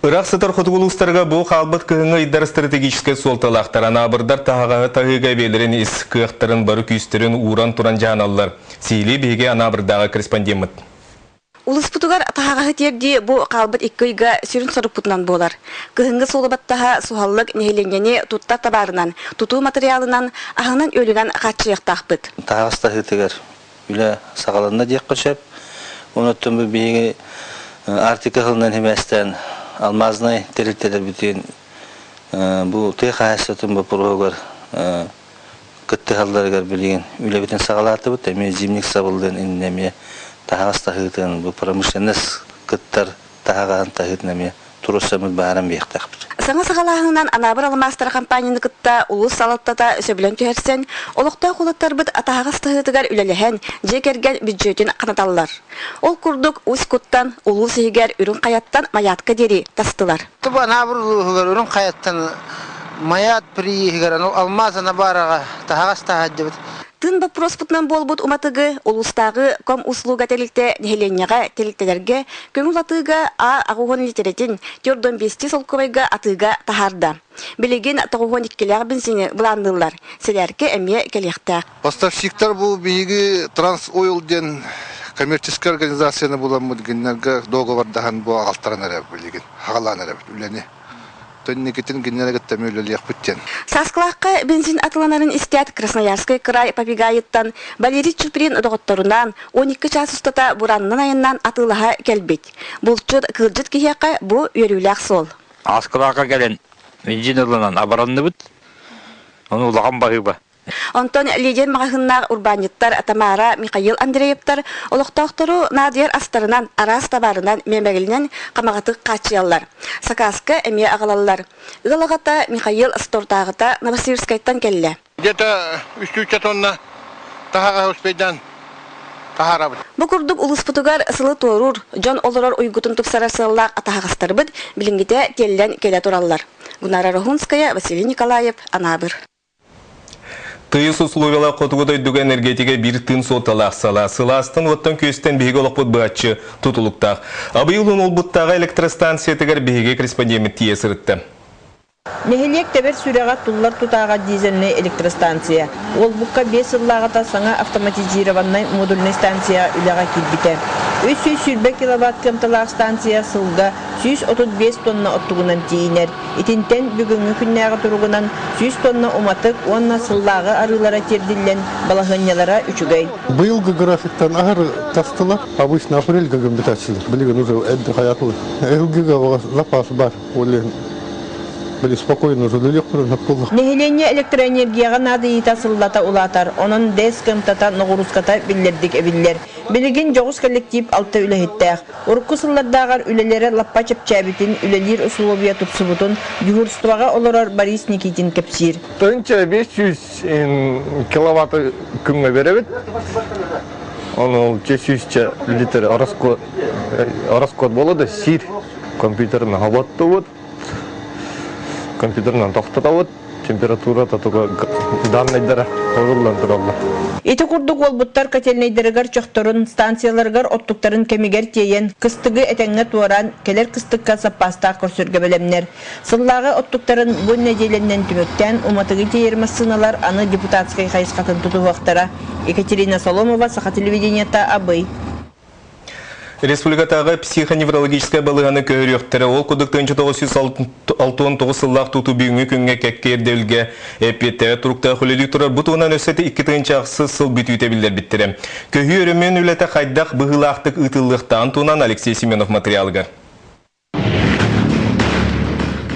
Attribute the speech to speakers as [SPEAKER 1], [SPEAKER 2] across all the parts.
[SPEAKER 1] Ыраах сытар хотугу улуустарга бу хаалбыт кыһыҥҥы ыйдар стратегическай суолталаахтар. Анаабырдар таһаҕаһы таһыыга эбиэлэрин ис кыахтарын бары күүстэрин ууран туран дьаһаналлар. Сиһилии биһиги Анаабырдааҕы корреспондеммыт.
[SPEAKER 2] Улууспутугар таһаҕаһы тиэрдии бу хаалбыт икки ыйга сүрүн сорукпутунан буолар. Кыһыҥҥы суолу баттаһа суһаллык нэһилиэнньэни туттар табаарынан, тутуу матырыйаалынан, аһынан-үөлүнэн хааччыйыахтаахпыт.
[SPEAKER 3] Таһаҕас таһыытыгар үлэ саҕаланна диэххэ сөп. Онон бу биһиги Арктика сылынан сибээстээн алмазнай тэрилтэлэрбитин бу тыа хаһаайыстыбатын боппуруоһугар кыттыһалларыгар билигин үлэбитин саҕалаатыбыт. Эмиэ зимник сабыллыан иннинэ эмиэ таһаҕас таһыытын, бу промышленность кыттар таһаҕаһын таһыытын эмиэ туруорсаммыт баһааран биэхтээхпит.
[SPEAKER 2] Саҥа саҕалааһынынан Анаабыр алмаастара компанияны кытта улуус салалтата сөбүлэҥ түһэрсэн, олохтоох уолаттарбыт атаһаҕас таһыытыгар үлэлэһэн, дьиэ кэргэн бүддьүөтүн ханаталлар. Ол курдук Усть-Куттан улуус иһигэр Үрүҥ Хайаттан Майаатка диэри тастылар.
[SPEAKER 4] Бу Анаабыр улууһугар Үрүҥ Хайаттан Майаат прииһигэр алмаас Анабараҕа таһаҕас таһаардыбыт.
[SPEAKER 2] Тыын боппуруоспутунан буолбут уматыгы улуустааҕы комуслуга тэрилтэ нэһилиэнньэҕэ тэрилтэлэргэ көҥүл атыыга А 80 литерэтин 405 солкуобайга атыыга таһаарда. Билигин 92-лээх бензини былаанныыллар. Сэлээркэ эмиэ кэлиэхтээх.
[SPEAKER 5] Поставщиктар бу биһиги Трансойл диэн коммерческай организацияны буламмыт гиннергэ договордаһан бу аҕалтаран эрэ билигин хаҕалаан эрэбит үлэни. Төннүкүтүн кинилэри кытта үлэлиэхпит диэн.
[SPEAKER 2] Сааскылаахха бензин атыланарын истээт Красноярскай кыраай Попигайыттан Валерий Чуприн доҕотторунаан 12 чаас устата буранынан айаннаан атыылаһа кэлбит. Булчут, кыылдьыт киһиэхэ бу үөрүүлээх суол.
[SPEAKER 6] Сааскылаахха кэлэн бензин ылынан абаранныбыт. Ону улахан баһыыба.
[SPEAKER 2] Онтон Лидер маҕаһыыннаах урбаанньыттар Тамара, Михаил Андреевтар олохтоохтору наадыйар астарынан, араас табаарынан, миэмэгэлинэн хамаҕатык хааччыйаллар. Сакааска эмиэ аҕалаллар. Ыал аҕата Михаил Стордааҕыта Новосибирскайтан кэллэ.
[SPEAKER 5] Где-то үстүүччэ тонна таһаҕаһы успейдаан таһаарабыт.
[SPEAKER 2] Бу курдук улууспутугар сылы туоруур, дьон олорор уйгутун тупсарар сыаллаах атаһаҕастарбыт билиҥҥитэ тиэллэн кэлэ тураллар. Гунара Рохунская, Василий Николаев, Анаабыр.
[SPEAKER 1] Тыйыс условиялаах хотугу дойдуга энергетика биир тыын суолталаах салаа. Сылаастан уоттан күөстэн биһиги олохпут быһаччы тутулуктаах. Абый улуун Уолбуттааҕы электростанциятыгар биһиги корреспондеммит тиийэ сырытта.
[SPEAKER 7] Нэһилиэк тэбэр сүрэҕэ туллар тутааҕа дизельнэй электростанция. Уолбукка биэс сыллааҕыта саҥа автоматизированнай модульнай станция үлэҕэ киирбитэ. 320 киловатт кыамталаах станция сылга 135 тонна оттугунан тиийинэр. Итинтэн бүгүҥҥү күннээҕи туругунан 100 тонна уматык уонна сыллааҕы арыылара тиэрдиллэн, балаһыанньалара үчүгэй.
[SPEAKER 8] Быйылгы графиктан аһары тастылар. Обычно апрельга гөмбүтаччылар. Билигин уже эдди хаятыл. ЛГ запас бар. Оле били спокойно уже
[SPEAKER 7] Нэһилиэнньэ электроэнергияҕа наадыйыыта сыллата улаатар, онон ДЭС кыамтата ноҕурууската биллэрдик эбиллэр. Билигин дьоҕус коллектив алта үлэһиттээх. Урукку сыллардааҕар үлэлэрэ лаппа чэпчээбитин, үлэлиир усулуобуйа тупсубутун дежурствоҕа олорор Борис Никитин кэпсиир.
[SPEAKER 9] Тыһыынча 500 киловатт күҥҥэ беребит. Ону 100 литр расход буолла сир компьютерынан хоботтубут. Компьютерынан тохтотобут. Температурата туга данныйдара оруллан тураллар.
[SPEAKER 7] Ити курдук уолбуттар котельнайдарыгар чохторун, станцияларыгар оттуктарын кэмигэр тиэйэн, кыстыгы этэҥҥэ туораан, кэлэр кыстыкка саппаастаах көрсөргө бэлэмнэр. Сыллааҕы оттуктарын бу нэдиэлэннэн түмүктээн, уматыгы тиэйэр массыыналар аны депутатскай хайысхатын тутуһуохтара. Екатерина Соломова, Саха телевидениета, Абый.
[SPEAKER 1] Республикатааҕы психоневрологическай балыыһаны көһөрүөхтэрэ. Ол курдук 1969 сыллаах тутуу бүгүҥҥү күҥҥэ кэккэ ирдэбилгэ эппиэттээбэт туруктаах үлэлии турар. Бу туһунан өссө 2006 сыл бүтүүтэ биллэрбиттэрэ. Көһүү өрөмүөн үлэтэ хайдах быһыылаахтык ыытыллыахтааҕын туһунан Алексей Семенов материалыгар.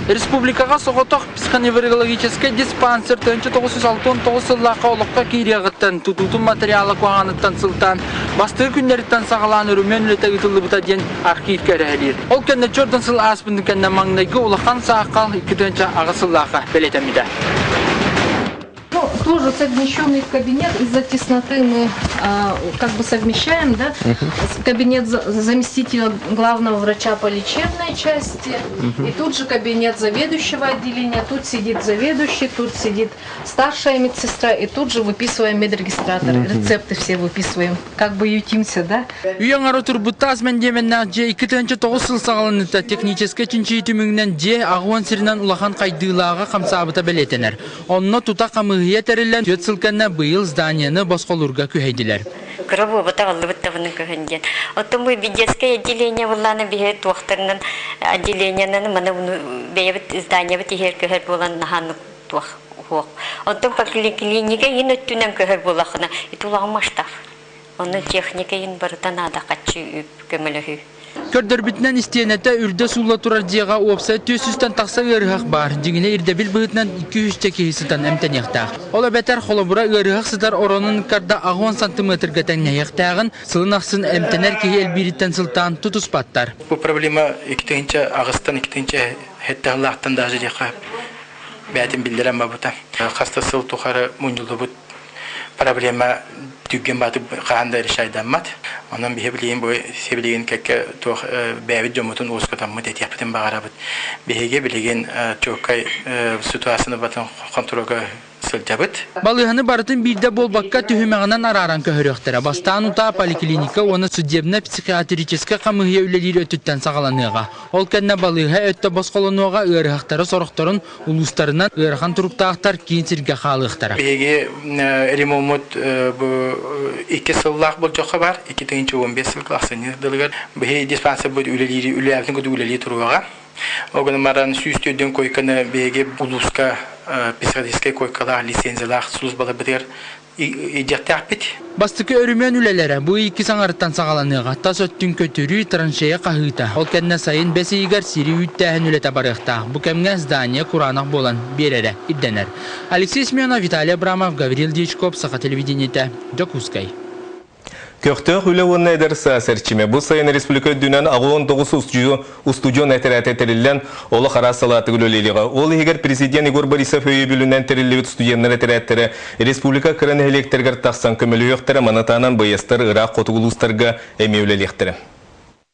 [SPEAKER 10] Республикаҕа соҕотох психоневрологическай диспансер 1969 сыллаахха олоххо киириэҕиттэн тутуутун материала куһаҕаныттан сылтаан бастакы күннэриттэн саҕалаан өрөмүөн үлэтэ ыытыллыбыта диэн архивка эрэһэлиир. Ол кэннэ чордон сыл ааспытын кэннэ маҥнайгы улахан саахал 2008 сыллаахха бэлиэтэммитэ.
[SPEAKER 11] Ну, тоже совмещенный кабинет. Из-за тесноты мы как бы совмещаем, да, кабинет заместителя главного врача по лечебной части. И тут же кабинет заведующего отделения. Тут сидит заведующий, тут сидит старшая медсестра. И тут же выписываем медрегистратор. Рецепты все выписываем. Как бы ютимся, да?
[SPEAKER 10] Үйэ аҥара турбут таас мэндиэмэннээх дьиэ 2009 сыл саҕаланыыта техническэй чинчийии түмүгүнэн дьиэ 80 сиринэн улахан хайдыылааҕа хамсаабыта бэлиэтэнэр. Онно тута хамыыһыйа тэриллэн түөрт сыл кэннэ быйыл зданияны босхолуурга күһэйдилэр.
[SPEAKER 12] Кыра буолбата аҕаллыбыт даҕаны көһөн диэн. Оттон бу детское отделение буллааны биһи туохтарынан отделениенан маны бэйэбит зданиебыт иһэр көһөр буолан наһаа туох уһуох. Оттон поликлиника иһин өттүнэн көһөр буоллахына ити улахан масштаб. Онно техника иһин барыта наада хаччы үп көмөлөһүү.
[SPEAKER 10] Көрдөрбүтүнэн истиэнэтэ үрдэ суулла турар дьиэҕэ уопсай 400-тэн тахса ыарыһах баар. Дьиҥинэ ирдэбил быһыытынан 200 киһи сытан эмтэниэхтээх. Ол эбэтэр холобура ыарыһах сытар оронун ыккарда 80 сантиметрга тэҥнэһиэхтээҕин сылын ахсын эмтэнэр киһи элбиириттэн сылтаан тутуспаттар.
[SPEAKER 13] Бу проблема 2008-тан 2007 даже диэххэ бэйэтин биллэрэн барбыта. Хас да сыл тухары мунньуллубут проблема түргэн баатык хаһан да решайдаммат. Онон биһи билигин бу сибилигин кэккэ туох бэйэбит дьоммутун уоскутаммыт этиэхпитин баҕарабыт. Биһиги билигин чуолкай ситуацияны батын хонтуруолга сылдьабыт.
[SPEAKER 10] Балыыһаны барытын биирдэ буолбакка түһүмэҕинэн арааран көһөрүөхтэрэ. Бастаан утаа поликлиника уонна судебно-психиатрическай хамыыһыйа үлэлиир өттүттэн саҕаланыаҕа. Ол кэннэ балыыһа өттө босхолонуоҕа, ыарыһахтары сорохторун улуустарынан ыарахан туруктаахтар киин сиргэ хаалыахтара.
[SPEAKER 13] Биһиги ремоммут бу икки сыллаах болдьоххо баар, 2015 сылга ахсынньы дылыгар биһи диспансербыт үлэлиир үлэлээбитин курдук үлэлии туруоҕа. Ол гынан баран 104 койканы биһиги улууска психологическай койкалаах, лицензиялаах службаларбытыгар илдьиэхтээхпит.
[SPEAKER 10] Бастакы өрөмүөн үлэлэрэ бу икки саҥарыттан саҕаланыаҕа. Тас өттүн көтүрүү, траншея хаһыыта. Ол кэннэ сайын бэс ыйыгар сири үүттээһин үлэтэ барыахтаах. Бу кэмҥэ здание кураанах буолан биэрэрэ ирдэнэр. Алексей Семенов, Виталий Абрамов, Гаврил Дьячков, Саха телевидениетэ, Дьокуускай.
[SPEAKER 1] Көхтөөх үлэ уонна эдэр саас эрчимэ. Бу сайын республика үрдүнэн 69 устудьуон этэрээтэ тэриллэн, олох араас салаатыгар үлэлиэҕэ. Ол иһигэр президент Егор Борисов өйөбүлүнэн тэриллибит студеннар этэрээттэрэ республика кыра нэһилиэктэригэр тахсан көмөлөһүөхтэрэ, маны таһынан байыастар ыраах хотугу улуустарга эмиэ үлэлиэхтэрэ.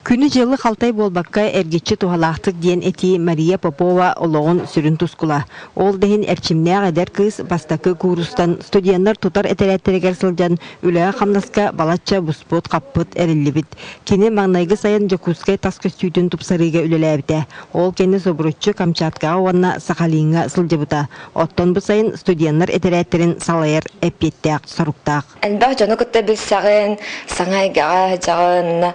[SPEAKER 7] Күнү-дьылы халтай буолбакка эргиччи туһалаахтык диэн этии Мария Попова олоҕун сүрүн тускула. Ол да иһин эрчимнээх эдэр кыыс бастакы куурустан студеннар тутар этэрээттэригэр сылдьан үлэҕэ-хамнаска балачча буспут-хаппыт, эриллибит. Кини маҥнайгы сайын Дьокуускай тас көстүүтүн тупсарыыга үлэлээбитэ. Ол кэннэ субуруччу Камчаткаҕа уонна Сахалиҥҥа сылдьыбыта. Оттон бу сайын студеннар этэрээттэрин салайар эппиэттээх соруктаах.
[SPEAKER 14] Элбэх дьону кытта билсэҕин, саҥа эйгэҕэ сылдьаҕын,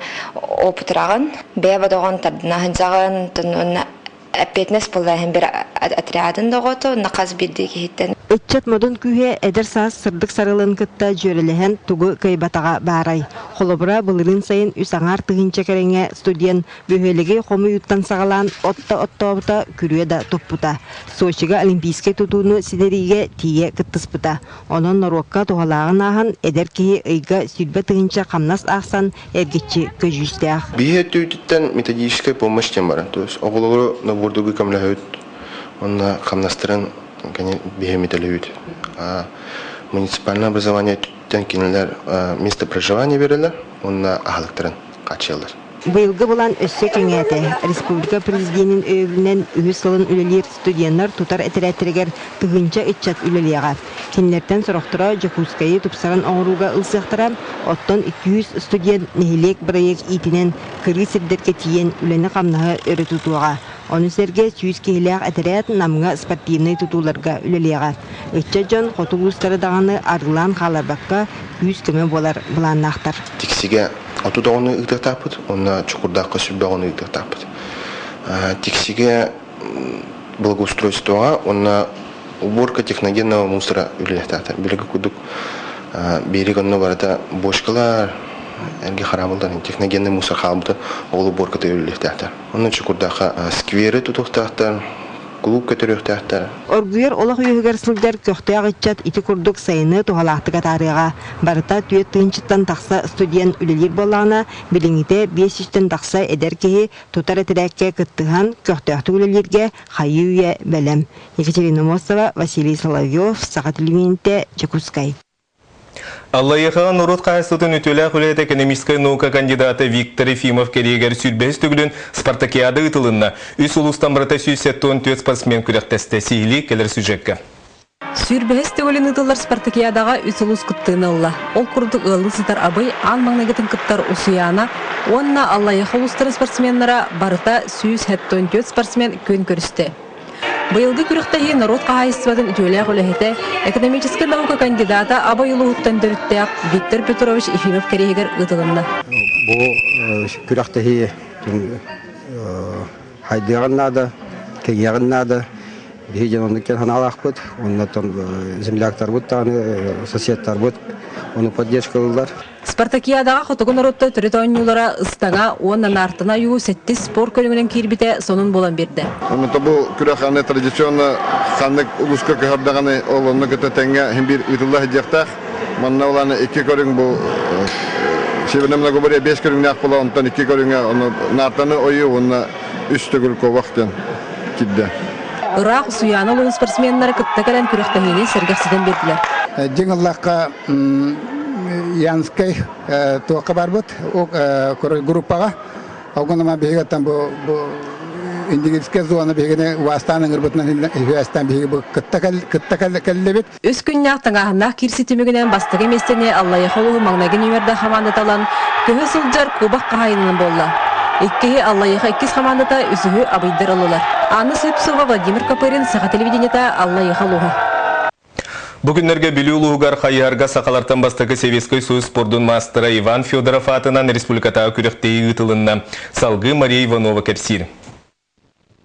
[SPEAKER 14] опытыраҕын, бэйэ бодоҕун тардына сылдьаҕын, уонна эппиэтинэс буолла иһин бир отрядын доҕото, уонна хас биирдии киһиттэн.
[SPEAKER 7] Ыччат модун күүһэ эдэр саас сырдык сарылын кытта дьүөрэлэһэн тугу кыайбатаҕа баарай. Холобура, былырыын сайын үс аҥаар тыһыынча кэриҥэ студент Бөһүөлэги хомуйууттан саҕалаан от да оттообута, күрүө да туппута. Сочига олимпийскай тутууну ситэриигэ тиийэ кыттыспыта. Онон норуокка туһалааҕын ааһан, эдэр киһи ыйга 20 тыһыынча хамнас аахсан эргиччи көдьүүстээх.
[SPEAKER 15] Биһи өттүбүтүттэн методическая помощь диэн баран, то есть оҕолору набордугу көмөлөһөбүт, уонна хамнастарын биһи металлөбүт. Муниципальное образование өттүттэн кинилэр место проживания берелер, уонна аһылыктарын хааччыйаллар.
[SPEAKER 7] Быйылгы былаан өссө кэҥээтэ. Республика президенин өйөбүлүнэн үһүс сылын үлэлиир студеннар тутар этэрээттэригэр тыһыынча ыччат үлэлиэҕэ. Кинилэртэн сорохторо Дьокуускайы тупсаран оҥорууга ылсыахтара, оттон 200 студент нэһилиэк бырайыак иитинэн кырыы сирдэргэ тиийэн үлэни-хамнаһы өрө тутуоҕа. Ону сэргэ 100 киһилээх этэрээт Намҥа спортивнай тутууларга үлэлиэҕэ. Ыччат дьон хоту улуустары даҕаны арыылаан хаалларбакка күүс-көмө буолар былааннаахтар.
[SPEAKER 15] Тиксигэ 30 оҕону ыытыахтаахпыт уонна Чокурдаахха 20 оҕону ыытыахтаахпыт. Тиксигэ благоустройствоҕа уонна уборка техногенного мусора үлэлэхтээхтэр. Билиги курдук биэрик онно барыта бочкалар, эргэ хараабылдан техногенный мусор хаалбыта ол уборката үлэлэхтээхтэр. Онно Чокурдаахха сквери тутуохтаахтар, Кулууп көтөрүөхтээхтэр.
[SPEAKER 7] Оргуйар олох үөһүгэр сылдьар көхтөөх ыччат ити курдук сайыны туһалаахтык атаарыаҕа. Барыта түөрт тыһыынчаттан тахса студент үлэлиир буоллаҕына, билиҥҥитэ биэс сүүстэн тахса эдэр киһи тутар этэрээккэ кыттыһан көхтөөхтүк үлэлииргэ хайыы-үйэ бэлэм. Екатерина Мостова, Василий Соловьев, Саха телевидениетэ, Дьокуускай.
[SPEAKER 1] Аллайыахаҕа норуот хаһаайыстыбатын үтүөлээх үлэһитэ экономическай наука кандидата Виктор Ефимов кэриэгэр сүүрбэһис төгүлүн спартакиада ыытылынна. Үс улуустан барыта 174 спортсмен күрэхтэстэ. Сиһилии кэлэр сюжекка.
[SPEAKER 16] Сүүрбэһис төгүлүн ыытыллар спартакиадаҕа үс улуус кыттыыны ылла. Ол курдук ыаллыы сытар Абый, аан маҥнайгытын кыттар Усуйаана уонна Аллайыаха улуустарын спортсменнара барыта 174 спортсмен күөн көрүстэ. Быйылгы күрэхтэһии норуот хаһаайыстыбатын үтүөлээх үлэһитэ, экономическай наука кандидата Абый улууһуттан төрүттээх Виктор Петрович Ефимов кэриэһигэр ыытылынна.
[SPEAKER 17] Бу күрэхтэһии хайдыаҕын наада, кэҥиэҕин наада. Биһи дьон оннук диэн санаалаахпыт. Оннуттан земляктарбыт даҕаны, соседтарбыт ону поддержка ыллар.
[SPEAKER 16] Спартакиадаҕа хотугу норуоттар төрүт оонньуулара ыстаҥа уонна наартана ойуу сэттис спорт көрүҥүнэн киирбитэ сонун буолан биэрдэ.
[SPEAKER 18] Онто бу күрэх аны традиционно ханнык улууска көһөр даҕаны ол онно кытта тэҥҥэ иһин биир ыытылла сылдьыахтаах. Манна улаана икки көрүҥ бу Северное многоборье биэс көрүҥнээх буола, онтон икки көрүҥэ ону наартаны ойуу уонна үс төгүл куобах диэн киирдэ.
[SPEAKER 16] Ыраах Усуйаана улууһун спортсменнара кытта кэлэн күрэхтэһиини сэргэхситэн биэрдилэр.
[SPEAKER 19] Дьиҥ ыллахха Янскай туохха барбыт группаҕа Огонума биһигаттан бу индигирскэй зона биһигини убаастаан ыҥырбытынан үһүөстэн биһиги бу кытта кытта кэллибит.
[SPEAKER 16] Үс күннээх тыҥааһыннаах киирсии түмүгүнэн бастакы миэстэни Аллайыаха улууһун маҥнайгы нүөмэрдээх хамаандата ылан, көһө сылдьар кубок хаһаайынынан буолла. Иккиһи Аллайыаха иккис хамаандата, үсүһү Абыйдар ыллылар. Анна Слепцова, Владимир Копырин, Саха телевидениета, Аллайыаха улууһа.
[SPEAKER 1] Бу күннэргэ Бүлүү улууһугар хайыһарга сахалартан бастакы Советскай Союз спордун маастара Иван Федоров аатынан республикатааҕы күрэхтэһии ыытылынна. Салгыы Мария Иванова кэпсиир.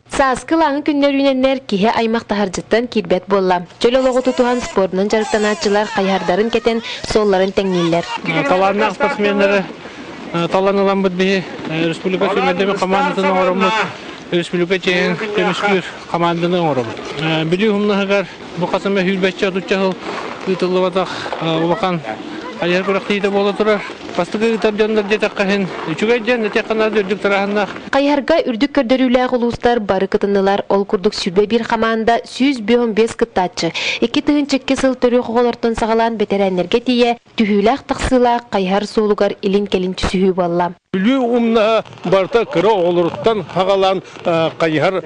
[SPEAKER 20] Сааскы ылааҥы күннэр үүнэннэр киһи аймах таһырдьыттан киирбэт буолла. Чөл олоҕу тутуһан спордунан дьарыктанааччылар хайыһардарын кэтэн суолларын тэҥнииллэр.
[SPEAKER 21] Талааннаах спортсменнары талан ыламмыт биһи республика сүүмэрдэммит хамаандатын оҥороммут республика чиэһин көмүскүүр хамаанданы оҥоробут. Бүлүү умнаһыгар Бу хас эмэ сүүрбэччэ отучча сыл ыытыллыбатах улахан хайыһар күрэхтэһиитэ буола турар. Бастакы ыытар дьоннор диэтэххэ иһин үчүгэй диэн этиэххэ наада үрдүк тараһыннаах.
[SPEAKER 20] Хайыһарга үрдүк көрдөрүүлээх улуустар бары кытыннылар. Ол курдук 21 хамаанда 155 кыттааччы. 2002 сыл төрүөх оҕолортон саҕалаан бэтэрээннэргэ тиийэ түһүүлээх-тахсыылаах хайыһар суолугар илин-кэлин түсүһүү буолла.
[SPEAKER 22] Бүлүү умнаһа барыта кыра оҕолоруттан хаҕалаан хайыһар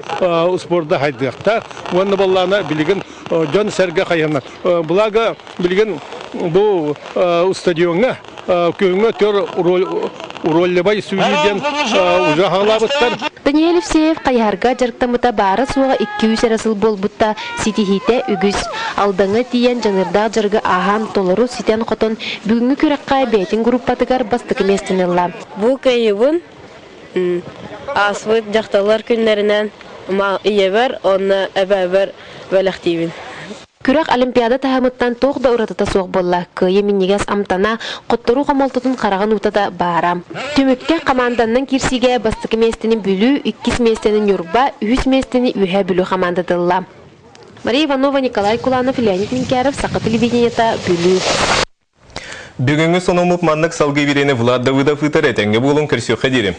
[SPEAKER 22] спорда хайдыахтаах уонна баллаана билигин дьон-сэргэ хайыһанар. Благо билигин бу стадиоҥҥа күһүҥҥэ төр роллебай сүүрүү диэн уже хаҕалаабыттар.
[SPEAKER 20] Даниэль Евсеев хайыһарга дьарыктаммыта баара-суоҕа икки-үс эрэ сыл буолбута ситиһиитэ үгүс. Алдаҥҥа тиийэн дьаныардаах дьарыгы ааһан, толору ситэн-хотон бүгүҥҥү күрэххэ бэйэтин группатыгар бастакы миэстэни ылла.
[SPEAKER 23] Бу кыайыыбын ааспыт дьахталлар күннэринэн ийэбэр уонна эбээбэр бэлэхтиибин.
[SPEAKER 20] Күрэх Олимпиада таһымыттан туох да уратыта суох буолла. Кыайыы минньигэс амтана, хотторуу хомолтотун хараҕын уута да баара. Түмүккэ хамаанданнан киирсиигэ бастакы миэстэни Бүлүү, иккис миэстэни Ньурба, үһүс миэстэни Үөһээ Бүлүү хамаандата ылла. Мария Иванова, Николай Куланов, Леонид Минкяров, Саха телевидениета, Бүлүү.
[SPEAKER 1] Бүгүҥҥү сонуммут маннык салгыы бириэни Влад Давыдов ыытар этэҥҥэ буолуҥ көрсүөххэ диэри.